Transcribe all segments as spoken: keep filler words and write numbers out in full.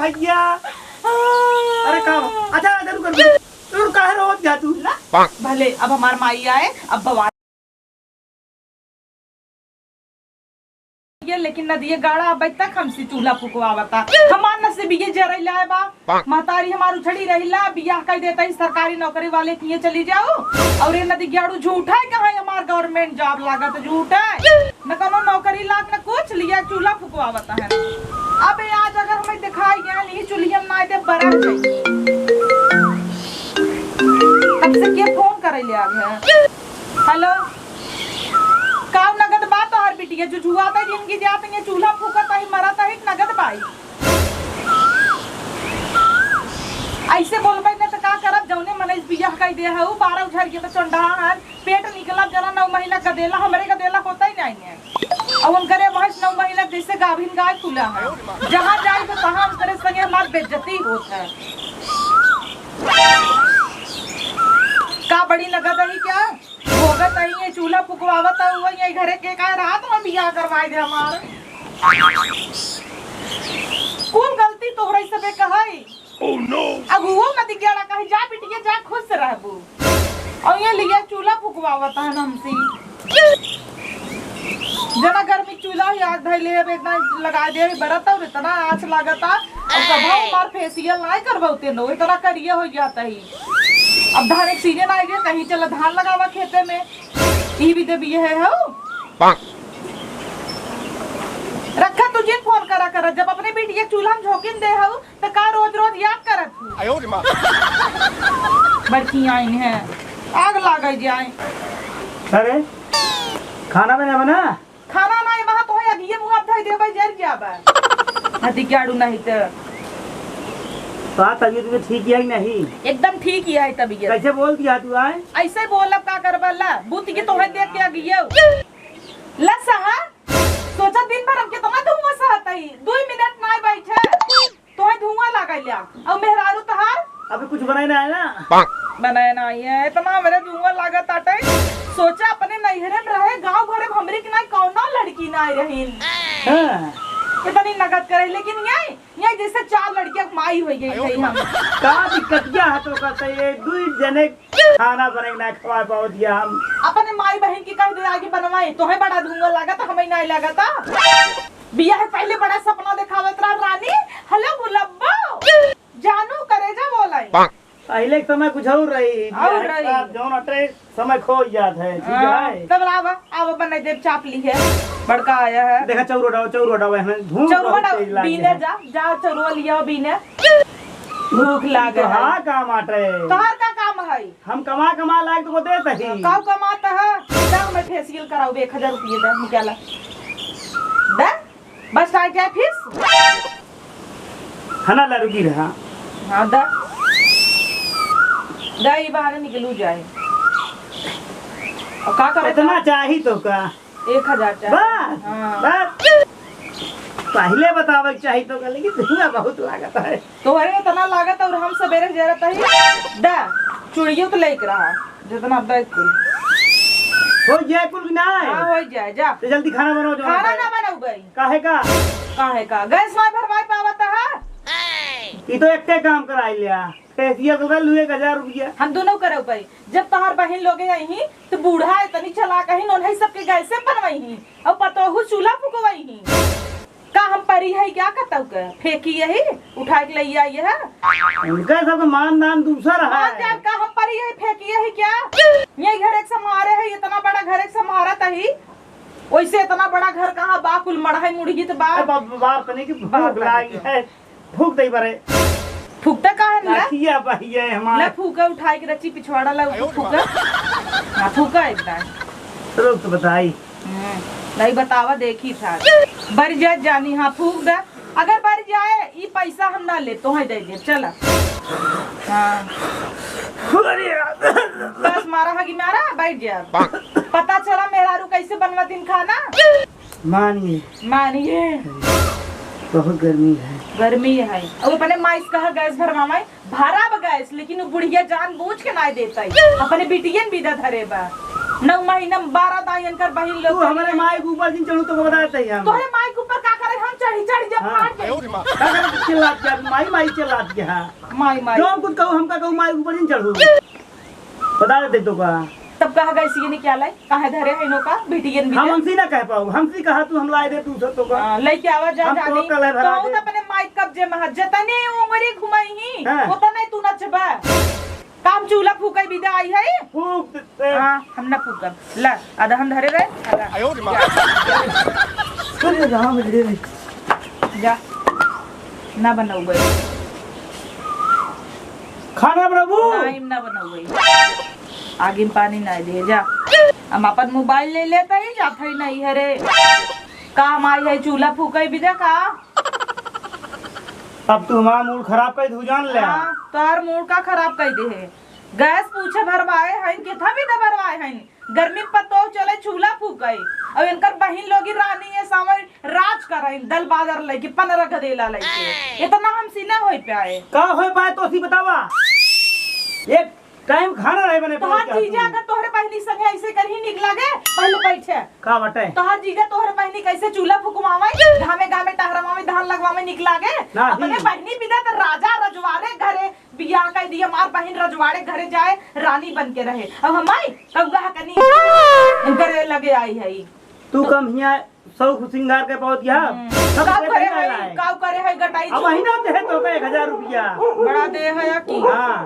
भैया। अरे का बा? अच्छा, अच्छा, रुक, रुक, रुक, काहे रोवत जा तू? ना? भले, अब हमार माई आए, अब बवाल। ये लेकिन नदिये गाड़ा अबै तक हमसे चूल्हा फुकवावता। हमार नसीब ये जरैला है बा। महतारी हमार उछड़ी रहिला, बियाह कर देता ही सरकारी नौकरी वाले किए चली जाओ। और ये नदी गाड़ू झूठा है, कहाँ हमार government job लागत, झूठा है। न कौनो नौकरी लाग, न कुछ, लिया चूल्हा फुकवावत है। अब ये आज अगर हमें दिखाई गया, नहीं चूल्हिया में ना दे, बरन जाई। तब से के फोन करे ले आ गया? हेलो, का नगद बा तोहर बिटिया? जुझुआ त जिंदगी जात, ये चूल्हा फूकत ही, मरत ही, नगद बाई। ऐसे बोलबे न त का करब, जौने मनई बियाह कई दे हऊ, बारह झर के त चंडा हन। पेट निकला जरा नौ महीना गदेला, हमरे गदेला होता ही नहीं है। और उनकरे भैंस नौ महीना जैसे गाभिन गाय खुला है, जहाँ जाई तो तहाँ उनकरे संगे हमार बेइज्जती होत है। का बड़ी नगद है क्या? भोगत है ये चूल्हा फुकवावत है, हुआ ये घरे के का रात में बियाह करवाए दे हमार। कुल गलती तोहरे सबे कहई। Oh no! अब वो मत गेड़ा कहीं जा बिटिया, जा खुश रहबू। और ये लिया चूल्हा फुकवावत है हमसे। जना गर्मी चूल्हा ही आग धइले है, इतना लगा दे बरत और इतना आँच लागता। और कभा हमार facial नाय करबौते नो, इतना करिया हो जाता ही। अब धान एक season आ गया, कहीं चला धान लगावा खेते में, ई भी देबी है हो। रखा तुझे फोन करा करा, जब अपने बिटिया चूल्हा में झोंकिन दे हऊ, त का रोज रोज याद करत हूँ? आयो रे माँ। बड़की आइन है, आग लागे जाए। अरे, खाना बना बना? खाना ना, वहाँ तो है, अगिए मुँह आप धई देबै, जर जाबा। हदी गाड़ू नहीं त। बात तबीयत में ठीक है कि नहीं? एकदम ठीक ही है तबीयत। कैसे बोल दिया तू आए? ऐसे बोलब का करबा ला, बूत के तोहे देख के अगिए। ला सहा, सोचा दिन भर हम कितना धुआं सहत हई, दुई मिनट नाय बैठे, तोहे धुआं लागल या। और मेहरारू तोहार? अभी कुछ बनाए ना है ना। बनाए ना है, इतना मेरे धुआं लागत आटे। सोचा अपने नैहरे में रहे, गाँव घरे में हमरे के ना कौनो लड़की ना रहीन। हाँ। इतनी नगद करे, लेकिन ये, ये जैसे चार लड़कियां माई हो गई है हम। का दिक्कत क्या है तो कहते ये दुई जने खाना बने के ना खवा पावत या हम। अपने माई बहन की कह दे आगे बनवाए, तोहे बड़ा धुआं लागत, हमें नहीं लागत। बियाह से पहले बड़ा सपना देखावत रहा रानी, हेलो मुलब्बो, जानू करेजा बोलाई। पहिले के समय कुछ और रही, और बियाह के रही। बाद जौन अटे समय खो जात है, ठीक हाँ, है? तब आवा, आवा बना देब चाप ली है, बड़का आया है। देखा चौरो डावा, चौरो डावा है, धूम चौरो बहुत डावा, तेज लागी बीने है। जा, जा चौरो लिया बीने। भूख लागे तो है। हाँ, काम आटे। तोहार का काम है? हम कमा कमा लायक तो देत ही। काऊ कमात है? जा मैं facial कराऊ, एक हजार रुपये दे, निकाला। दे, बस आ जाए फीस। है ना, लड़की रहा। हाँ, दे। दे, ई बहाने निकलू जाए। और का करे इतना का? चाही तो का? एक हजार चाही। बस, हाँ। बस। पहिले बतावे के चाही तो का, लेकिन धुआं बहुत लागत है। तोहरे इतना लागत और हम सबेरे जरत ही। दा, चुड़ियो तो लेके रहा, जितना दा कुल। हो जाए कुल कि ना? हाँ, हो जाए, जा। तो जल्दी खाना बनाओ, जो खाना है। ना बनाऊ भाई। काहे का? काहे का? गैस ना भरवाए पावत है। ई तो एकटे काम कराई लिया। facial कर लू एक हजार रुपया। हम दोनों करऊ भाई। जब तोहार बहिन लोगे अइहीं, तो बूढ़ा इतनी चालाक अहीं, नोन्हई सबके गैसे बनवइहीं, और पतोहू चूल्हा फुकवइहीं। का हम परी है क्या कतऊ के? फेंकी यही, उठाए के लइया यह। उनका सबके मान दान दूसर है। मान दान का हम परी है, फेंकी यही क्या? ये घर एक सम्हारे है, इतना बड़ा घर एक सम्हारत ही, वैसे इतना बड़ा घर कहाँ बा, कुल मढ़ाई मुढ़ी त बा। ए, बा-, बार तनी की बार भूख तनी लागी की। है। फूक दे बरे। फूकता काहे न ला? लाठिया बहिए हमार। ला फूका उठाए के रची पिछवाड़ा ला फूका। हाँ, फूका एकदम। रुक तो बताई। हम्म, नहीं बतावा, देखी था। बर जाए जानी, हाँ, फूक दे। अगर बर जाए, ई पैसा हम ना ले, तोहे दे दे, चला। हाँ। अरे यार। बस मारा है कि मारा, बैठ जा। पता चला मेहरारू कैसे बनवा दिन खाना। मानिए। मानिए। बहुत गर्मी है। गर्मी है। अब अपने माई से कहा गैस भरवावे, भराब गैस, लेकिन वो बुढ़िया जानबूझ के ना देता है। अपने बिटियन बिदा धरे बा। नौ महीना में बारह दाई इनकर बहिन लोग तू हमारे माई के ऊपर जिन चढ़ू तो बताते हैं हम। तोहरे माई के ऊपर का करे हम चढ़ी, चढ़ी जब हाँ। फाट जाई। का करत चिल्लात के, माई, माई चिल्लात के है। माई, माई। जौन कुछ कहू, हमका कहू, माई ऊपर जिन चढ़ू। बता देते तो का। तब कहा गई सी ने क्या लाई? काहे धरे है नो का? बिटियन हम बिटियन। हमसे ना कह पाऊ, हमसे कहा तू हम लाए दे तू सब तो का। हाँ, लेके आवा जा हम जानी। तो कल है भरा तो दे। तो अपने माई कब्जे में है, जतनी उमरी घुमाई ही, हाँ। उतने तू नचबा। काम चूल्हा फूके बिदा आई है? फूक देते। हाँ, हम ना फूकब। ला, अदहन धरे रहे, अदहन। आयो रे माँ। जा। अरे राम रे। जा। ना बनौबे। खाना बनाबू? ना, इम ना बनौबे। आगे में पानी ना दे, जा। हम अपन मोबाइल ले लेता ही, जात है नहीं हरे। काम आई है चूल्हा फूके बिदा का? अब तू हमारा मूड खराब कर दू, जान ले। हाँ, तोहार मूड का खराब कर दे है? गैस पूछे भरवाए हैं, कितना भी ना भरवाए हैं। गर्मी में पतोह चले चूल्हा फूके, और इनकर बहिन लोग ही रानी है, सामने राज करइन, दल बादर लेके पनरह गदेला लेके। इतना हमसे ना होई पाए। का होई पाए तो सी बतावा। एक टाइम खाना रहे बने तोहार पाए जीजा तू। अगर तोहरे बहिनी संगे ऐसे करही निक लागे, पहले बैठे। का बटे? तोहार जीजा तोहरे बहिनी कैसे चूल्हा फुकवावे, घामे घामे टहरवावे, धान लगवावे निक लागे। नहीं। अपने बहिनी बिदा त राजा रजवाड़े घरे बियाह कर दिया, हमार बहिन रजवाड़े घरे जाए, रानी बन के रहे। अब हमारी कौआ कनी इनकरे लगे आई है। तू कम हिया शौक सिंगार के पौध गया। हम्म। सब काऊ से करे पहले है, आए। काऊ करे है गटाई अब छू। महीना दे तो का एक हजार रुपया। बड़ा दे है या की? हाँ।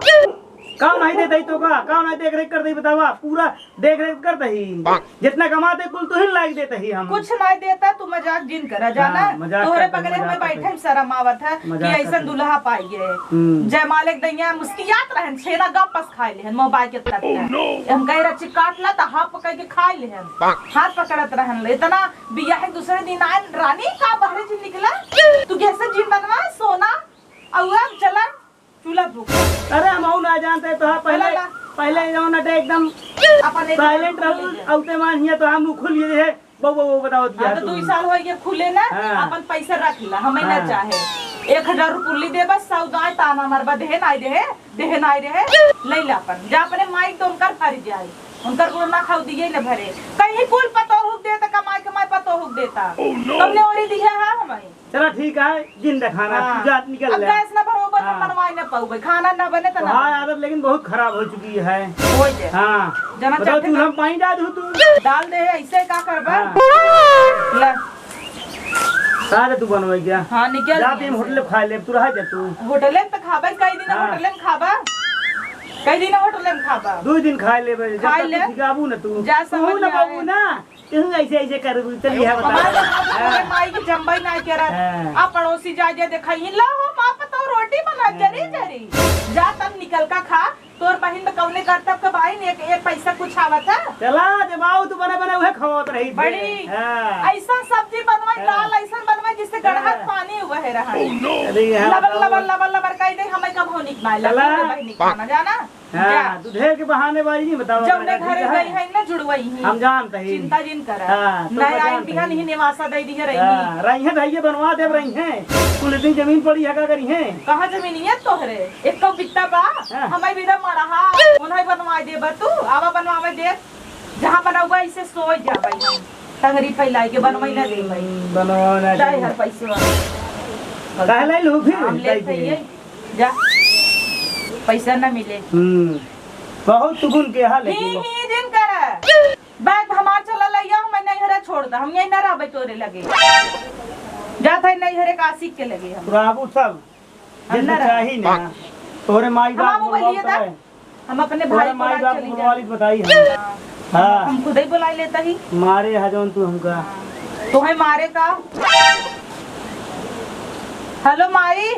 काम नहीं देते तो का, काम नहीं देख रेख कर दे बतावा, पूरा देख रेख कर दही। जितना कमाते कुल तू ही लाग देते ही हम। कुछ नहीं देता, तू मजाक जिन करा, जाना? हाँ, मजाक तोहरे करते, बगले मजाक हमें करते। बैठे में शर्म आवत है मजाक कि ऐसन करते। दुल्हा पाई गए। हम्म। जयमाल एक दैया मुस्कियात रहन, छेना गप्पस खाए लेहन, मोबाइल के तक। Oh, no! हम कह रहे, "काट ला," तो हाथ पकड़ के खाए लेहन। हाथ पकड़त रहन ले। इतना बियाह है, दूसरे दिन आए, "रानी का बहरे जी निकला? तू कैसे जी बनवा, सोना?" और अब चला, चूल्हा फूक। अरे, हम और ना जानते तो हाँ, पहले, चला ला। पहले जौन अटे एकदम अपन एक साइलेंट रहू, औते मान हिया तो हम मुँह खुल गए है। बउ, बउ, बउ, बताओ दिया हाँ, तो तू। दुई साल हो गए खुले ना, हाँ। अपन पैसा रख ला, हमें ना हाँ। चाहे। एक हजार रुपये ली दे बस, सौ दाए ताना मार बा, देहे नाई देहे, देहे नाई देहे, ले ला अपन। जा अपने माई तो उनकर फर जाए, उनकर गोड़ ना खाऊ दिए न भरे। कहीं कुल पतोहुक दे त कमाई कमाई पतोहुक देता। Oh, no! तुमने ओरी दिया है हमें। चला ठीक है, जिन दे खाना, हाँ। तू जा निकल अब ले। गैस ना भरोबा तो हाँ। बनवाई ना पाऊबे, खाना ना बने तो ना हाँ, बने। आदत लेकिन बहुत खराब हो चुकी है। हो जे। हाँ। जना बताओ, चट्टे चूल्हा में पानी डाल दू तू। डाल दे, ऐसे का करबा? हाँ। ले। सारे तू बनवे क्या? हाँ, निकल जा, ले तुम ऐसे। होटल में खा ले, तू रह जा तू। होटल में तो खाबे, कई दिन हाँ। होटल में खाबा। कई दिन होटल में खाबा। दो दिन खा ले, जब खा तक ले। तू सिखाबू ना तू। जा तू समझ ना में पाबू आए। ना। तू ऐसे, ऐसे करबू, चल, यह बता। हमारे तो हाँ। माई के जम्बई ना के रहा। हाँ। आ पड़ोसी जा, जा देखा, "ई ला हो, माँ पतोह रोटी बना, जरी, हाँ। जरी। जा तब निकल का खा, तोर बहिन में कौने करतब के भाई ने एक, एक पैसा कुछ आवत है?" चला, जब आओ तू बना, बना, उहे खवात रही। बड़ी। हाँ। ऐसा सब्जी बनवाई, हाँ। दाल ऐसा बनवाई, जिससे गड़हा हाँ। पानी उबहे रहा। अरे, हाँ, लबर, बताओ। लबर, लबर, लबर कह दे, हमें कब हो निक ना चला। लगे, बहिनी खाना जाना। हाँ, जा। तू ढेर के बहानेबाजी नहीं बतावा जौने करा, घरे ठीक है? गई है ना जुड़वई ही। हम जानत ही। चिंता जिन करा। हाँ, तो नहीं का आई जानत बिहान ही। ही निवासा दे दी है रही। हाँ, रही है भैया बनवा देब रही है। कुल इतनी जमीन पड़ी है का करी है? कहाँ जमीन है तोहरे? एक तो बित्ता बा, हाँ। हमारी बिदा मरहा, उन्हें बनवा देबा तू, आवा बनवावे दे। जहाँ बनौबा इसे सोई जाबा हम। टंगरी फैलाई के बनवाई ना देबा। बनवा ना चाहे देबा। हर पैसे वाला। काहे लाई लू फिर? हम ले दे दे। भैया। जा, पैसा ना मिले। हम्म, बहुत तुगुन के हाल है ही, कि ही जिन कर। बैग हमार चला लइया, हम नहीं हरे छोड़ दा, हम यहीं ना रहबे तोरे लगे। जात है नहीं हरे काशिक के लगे हम। तोरा आबू सब, हम जैसे ना रह- चाही ना, तोरे माई हम बाप आबू बोलवा बोलिए दा। करे। हम अपने तोरे भाई को माई बाप चली बोलवा जाए। ली बताई हम। हाँ। हाँ। हम खुद ही बुला लेता ही। मारे है जौन तू हमका। तो है मारे का? हेलो माई,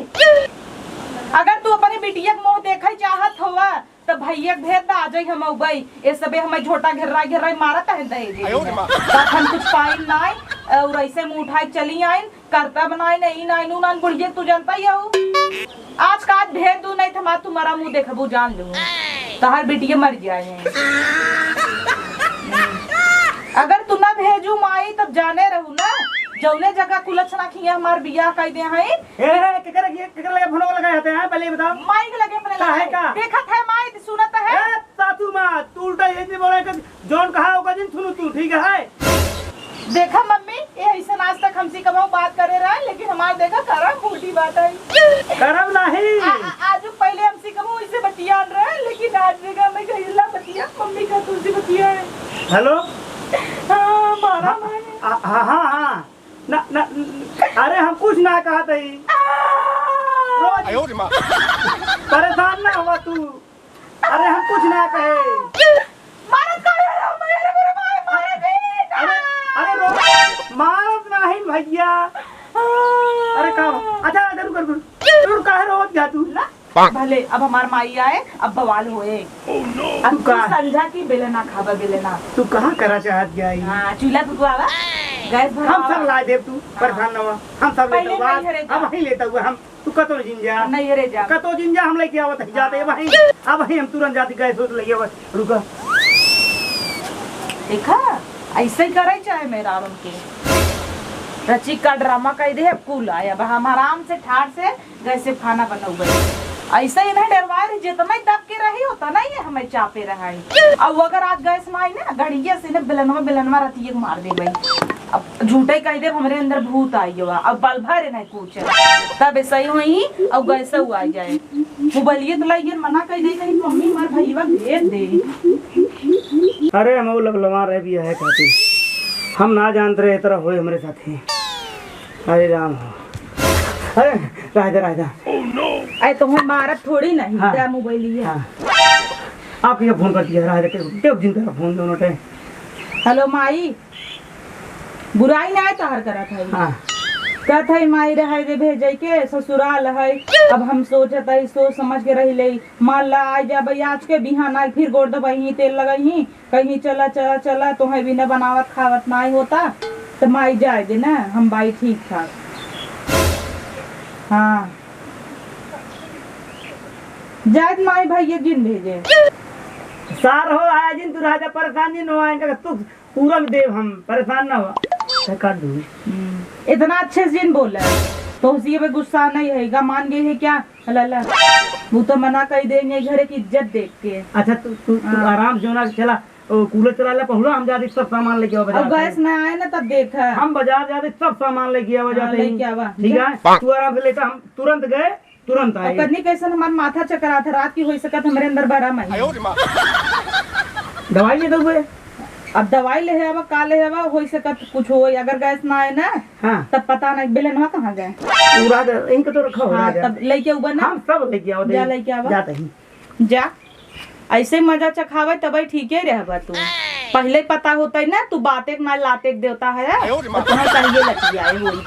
अगर तू अपनी बिटिया के मुंह देखे चाहत होवा, तो भैया के भेज दा, आ जाई हम उबई। ये सबे हमें झोटा घेर्रा घेर्रा मारत है दे दे। आयो रे माँ। तब हम कुछ पाइन नाई, और ऐसे मुंह उठाए चली आइन, करता बनाए नहीं, नाई नू नान बुढ़िया तू जानता ही हो। आज का आज भेज दू नहीं तो हमार तुम्हारा मुंह देखबू जान लो। तोहार बिटिया मर जाए हैं। अगर तू ना भेजू माई तब जाने रहू ना, जौने जगह कुलछ ना खिया हमार बियाह कर दे हैं। ए, केकर, केकर लगे फोन लगा हते हैं, पहले ये बताओ। माई के लगे अपने काहे लगे। का? देखत है माई, सुनत है। ए, सासू माँ, तू उल्टा ये नहीं बोला कि जौन कहा होगा जिन सुनू तू, ठीक है? देखा मम्मी, ये ऐसा ना आज तक हमसे कबहू बात करे रहे, लेकिन हमार देखा करम फूटी बात है। करम नहीं। आ, आ, आज पहले हमसे कबहू इससे बतियान रहे, लेकिन आज देखा मैं कहिला बतिया, मम्मी का तुलसी बतिया है। हेलो। हाँ, मारा हाँ, मारे। हाँ, हाँ, हाँ, हाँ। ना, ना, अरे हम कुछ ना कहत हई। रोज परेशान ना हुआ तू। अरे हम कुछ ना कहे। मारत का है रे, मारे रे, मारे, मारे रे। अरे, अरे रो, मारत नहीं भैया। अरे का, अच्छा, अच्छा, रुक, रुक, रुक, काहे रोवत जा तू? भले अब हमार माई आए, अब बवाल होए। अब तू तू का? समझा कि बेलना खाबा, बेलना। तू कहाँ करा चाहत जाई? हाँ, चूल्हा फुकवावा, गैस हम भरवावा। सब ला देब, तू हाँ। परेशान ना हुआ, हम सब पहले लेता हुआ, नैहरे जा। अब वहीं लेता हुआ हम। तू कतो जिन जा। नैहरे जा। कतो जिन जा, हम लेके आवत हई, जाते हाँ। वहीं। अब वहीं हम तुरंत जाती गैस होत लगे, बस रुका। देखा, ऐसे ही करे चाहे मेहरारून के। रची का ड्रामा कह दे, अब कुल आए। अब हम आराम से ठाट से गैस से खाना बनौबे। ऐसे ही नहीं डरवाए रही, जितना ही दब के रही, उतना ही हमें चापे रहा है। अब अगर आज गैस में आई ना, गड़िया से ना बेलनवा, बेलनवा रतिये के मार देबे। अब झूठे कह देब, हमरे अंदर भूत आई गवा, अब बल्बा रे नहीं कुछ। तब ऐसा ही होई, अब गैस हुआ जाए। मोबाइलिए तो लाइए, मना कह दे, कहीं मम्मी हमार भैया भेज दे। अरे, हम वो लबलबा रहे भी है खातिर। हम ना जानत रहे, ए तरह होए हमरे साथे। अरे राम हो। अरे, रह दे, रह दे। अरे, तुम्हें मारत थोड़ी नहीं, हाँ। दे मोबाइलिए। हाँ। आपके फोन कर दिया, रह दे, देव जिन का फोन दोनों टाइम। हेलो, माई। बुराई ना तोहर करत है। हाँ। कहत है, "माई रहे दे, भेजे के ससुराल है।" अब हम सोचत है, सोच समझ के रही ले, मान ला, आ जाबे आज के बिहान, आई फिर गोड़ दबाई, तेल लगाई, कहीं, "चला, चला, चला, तोहे बिना बनावत खावत नाई होता, तो माई जाए दे ना, हम बाई ठीक ठाक।" हाँ। जाए दे माई, भैया जिन भेजे। सार हो, आया जिन, तू राजा परेशान जिन हो, आएंगे तू पूरा देव हम, परेशान ना हो। मैं काट दूंगी। हम्म, इतना अच्छे से जिन बोला। तो उसी पे गुस्सा नहीं है, गा मान गई है क्या? ला, ला। वो तो मना कर देंगे, घर की इज्जत देख के। अच्छा, तू, तू, तू हाँ। आराम से ना चला, ओ, कूलर चला ले, पहुला, हम जाते सब सामान लेके आओ बाजार अब गैस से। ना आए ना, तब देख। हम बाजार जाते सब सामान लेके आवा हाँ, जाते हैं। लेके आवा। ठीक जा। है? तू आराम से लेटा, हम तुरंत गए, तुरंत आए। अब कतनी कैसन हमार माथा चकरात है, रात की होई सकत हमरे अंदर भरम है। दवाई ले दो बे। अब दवाई ले आवा, का ले आवा, होई सकत कुछ होई। अगर गैस ना आए ना, हाँ। तब पता नहीं बेलनवा कहाँ गए। वो राजा, इनके तो रखा हो हाँ, राजा। तब लेके उबा ना। हम सब लेके आओ, जा दे। लेके आवा। जाते ही। जा, ऐसे मजा चखावे तबे ठीके रहबा तू। पहले पता होता है ना, तू बाते के ना लाते के देवता है, तो तुम्हें कहिए लतियाए होई।